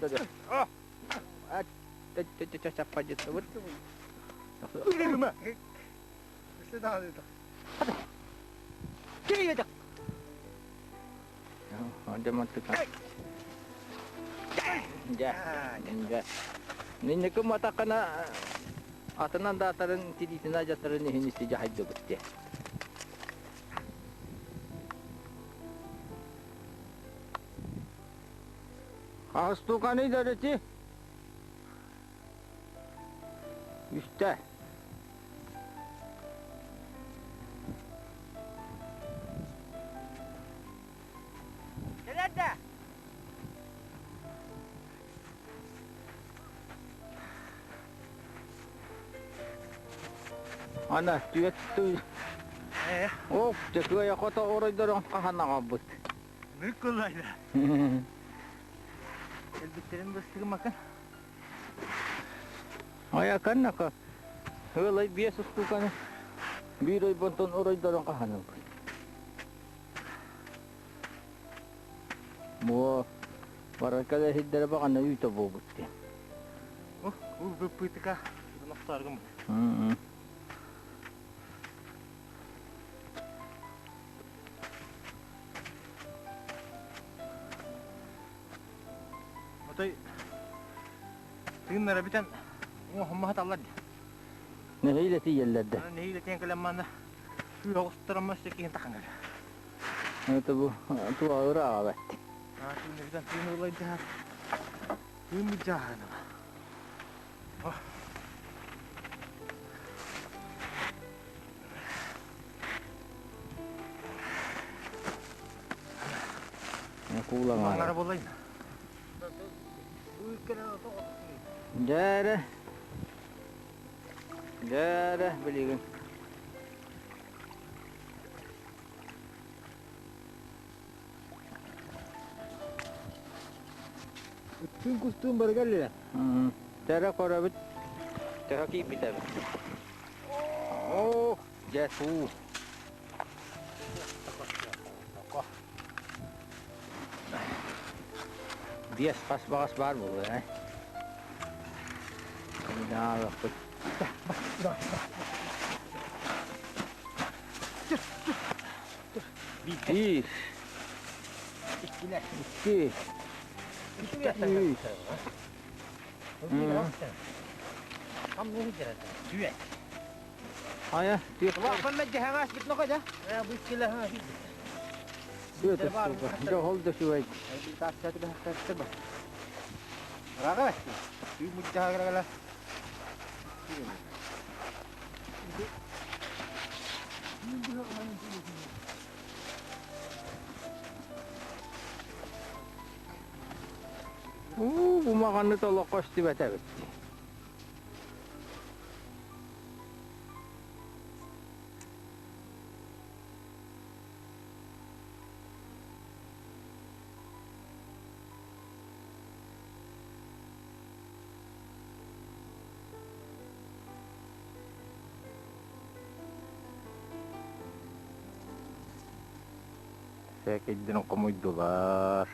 көрдөрө. Чаппадьыттыбыт. Дьэ, Инники матаккана атынан даатарын тириитин адьатарын иһин исти дьаһайдыбыт диэ. Хаһыстуканы дэрити үстэ. Кэлэр да? Ана түөт Оп, дьэ кыайа-хото оройдорун хаһан аҕалбыт. Мүк кыллайда. Элбиттерин быстыгы макын. Айаканнака ыалай биэс устууканы биир ойбонтон оройдорун хаһан ылбыт. Буо барарга да сирдэрэ баҕана үүтэ буолбут диэн. Быппытыка охсааргым. Отой тыыннара бүтэн уҥуохумма саталлар дии. Нэһиилэ тиийэллэр да. Нэһиилэ тиийэн кэлэн манна күүһэ оҕустараммас киһин тахан кэлэр. Это бу туа ырааҕа бэт. Тыынна бүтэн тыын ылайдыһар. Тыын бүддьааһыныма. Куулаҥаара буолайын. Дьээрэ. Дьээрэ билигин. Ыттыын кустуун барыга эллилэр. Тэрэ көрөбүт. Төһө киирбит эбит. Оо, дьэ суу. Биэс хас баҕас баар буолуо ээ. Наалаппыт. Биир. Иккилэр. Икки. Үс. Айа, Дьоһол да үчүгэй. Уу, бу маҕаны толоххо истибэт эбит. Сээкэйдэрин хомуйдулар.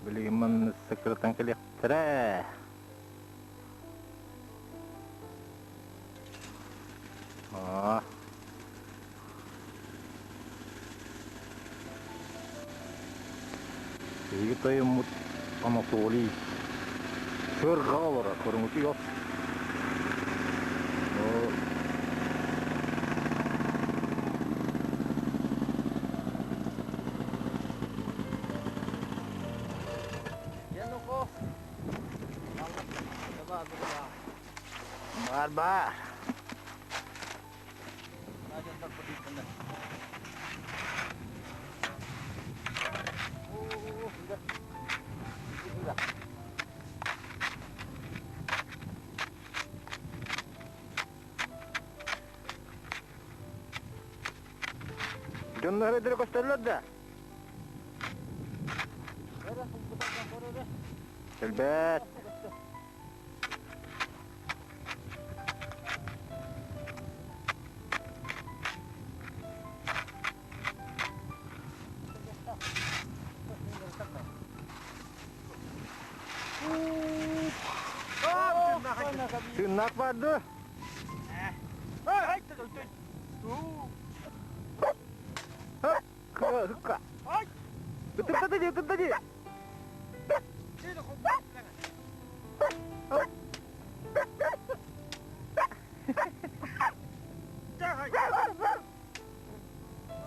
Билигин манна сыкырытан кэлиэхтэрэ. Аа. Биһиги тойоммут Анатолий сыарҕаҕа олорор, көрүҥүтүй от. Баар баар. Дьоннор эдэр көстөллөр да? Элбэт. Тыыннаах баар дуо? Ытырда дии, ытырда дии.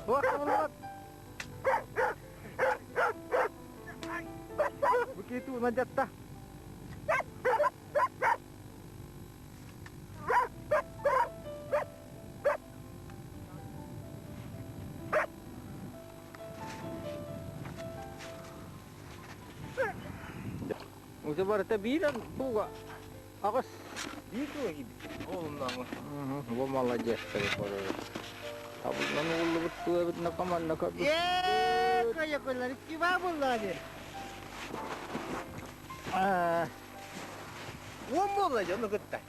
Бу туунан дьатта. Уже барыта биир буга аҕыс Биир туга киирбит. Ол оннооҥу. Бу молодецтары көрөр. Табыллан угуллубут туу эбит накаманна көрбүт. Ээ, кыайа киба буолла дии. Уон буолла дьону кытта.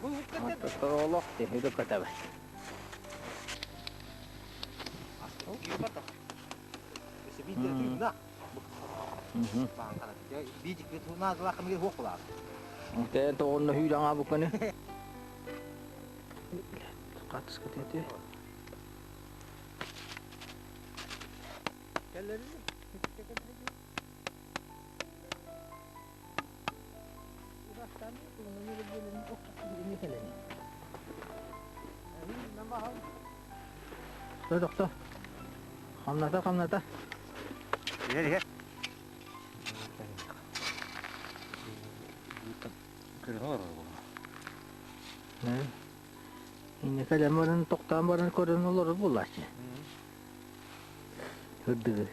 Бу кытта Олох тиһиги көтөбө. Тэн тоҕонно хүйдаҥа буканы. Қатыс көтөтү. Тохто, Хамната, хамната. Иһэр, иһэр. Иннэ кэлэн баран, тохтоон баран көрөн олорор буолааччы. Үрдүгү.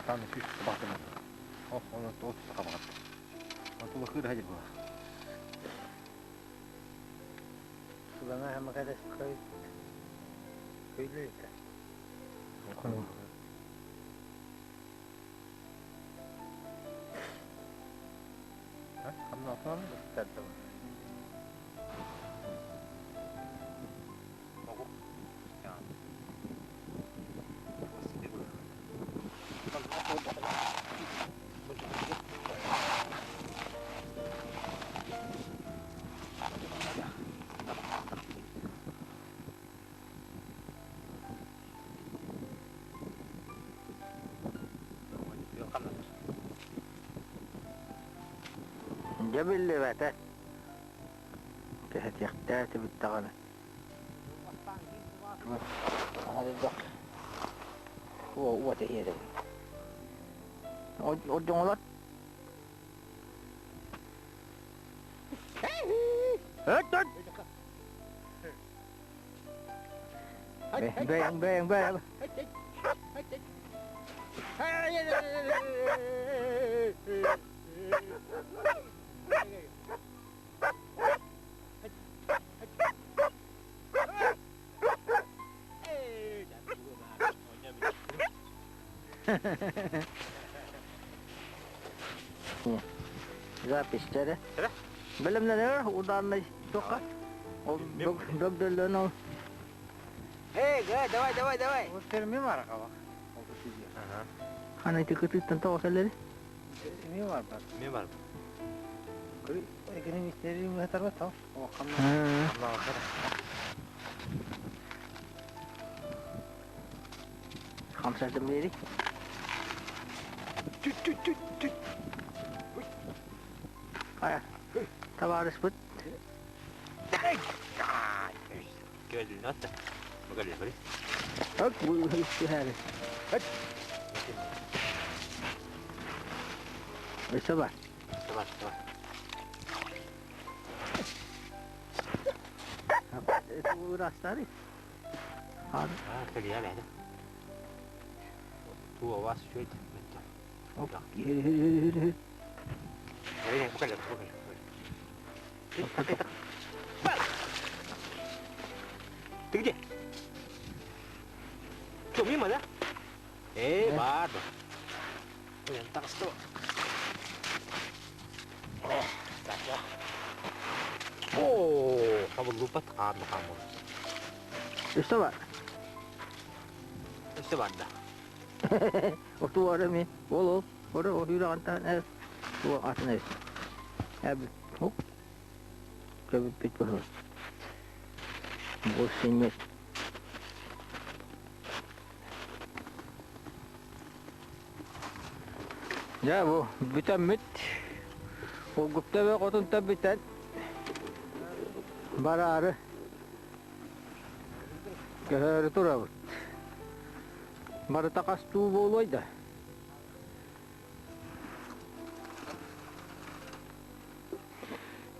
Таны күс баҕатым. Ох, оны тоғыз қабағат. Тула кыр хадыр була. Сулана хамакадас көй көйлөйт. Хамнатан Ыстардым. Дьэ биллибэтэ. Кэһэтиэхтээтибит даҕаны. Уот иһиэрэбин. Ордоҥолор. Бэйэҥ, бэйэҥ, бэйэҥ. Запись эрэ. Бэлэмнэнэр ударный туохха? Ол бөгдөллөн ол. Эй, давай, давай, давай. Вот терми бар кабак. Хана ити кытыттан тоҕо кэллэри? Ми бар бар. Ми бар. Экономистери мыһатарба тау. О, хамна. Хамсардым бери. Түт-түт-түт-түт. Ая, табаарыспыт. Көлүн атта. Бу бari. Ök, bu түһәри. Өссө бар. Давай, давай. Урастары. А, кэлиэ бэйдэ. Туу вас шөйт. Бу кэлэ, бу кэлэ. Ты где? Что, мимо, да? Эй, бар. Так что? О, хабыллупат хаамы хаамы. Өссө бар. Өссө бар да. Оту бар эми. Ол ол. Ора үрэҕин таһын туох атын эбит. Эбит. Көбүппүт быһылы. Больше нет. Дьэ бу бүтэммит Улгупта эбэ хотунтан бүтэн бараары көһөөрү турабыт. Барыта хастуу буолуой да?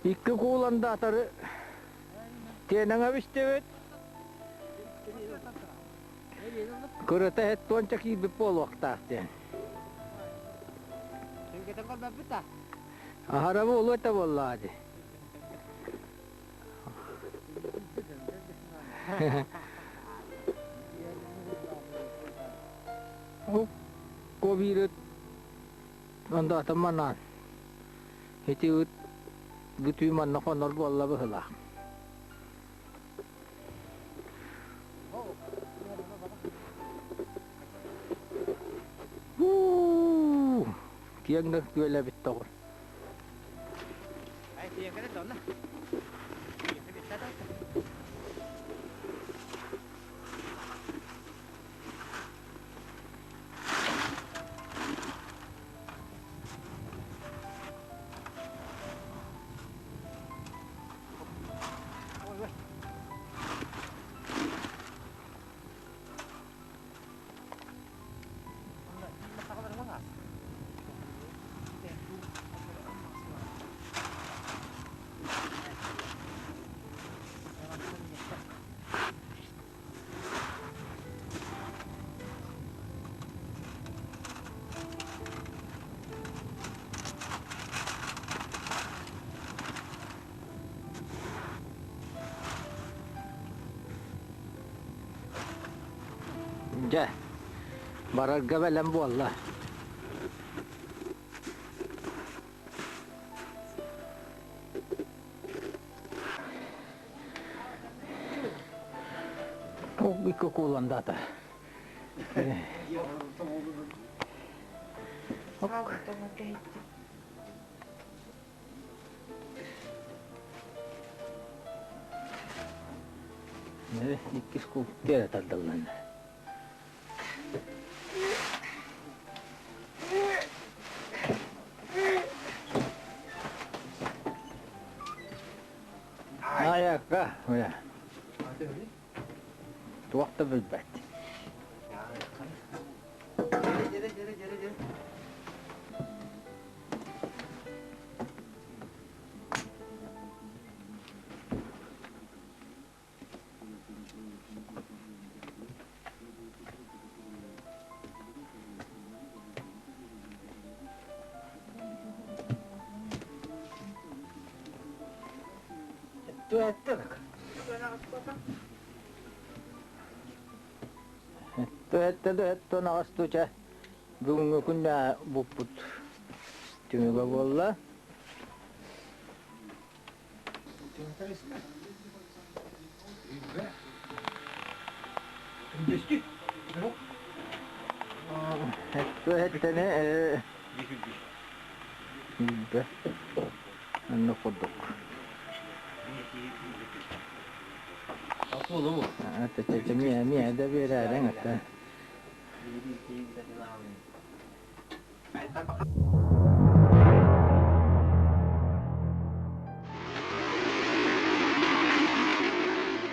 Икки кууландаатары тиэнэҥэ бистибит. Кырата һэттуонча киирбит буолуохтаах диэн. Аһара буолуо этэ буоллаҕа дии. Ковиры ондаатан манаан ити ыт бүтүү манна хонор буолла быһылаах. Киэҥ да күөлэбит тоҕор. Дьэ, барарга бэлэм буолла. Икки кууландаата. Иккис кул тиэрэ тардылланна. Айакка, туох да билбэт. Эттэ наҕастуча бүгүҥҥү күннэ буппут түмүгэ буолла. Эттэни Оннук курдук. Миэ да биэрээриҥ этэ.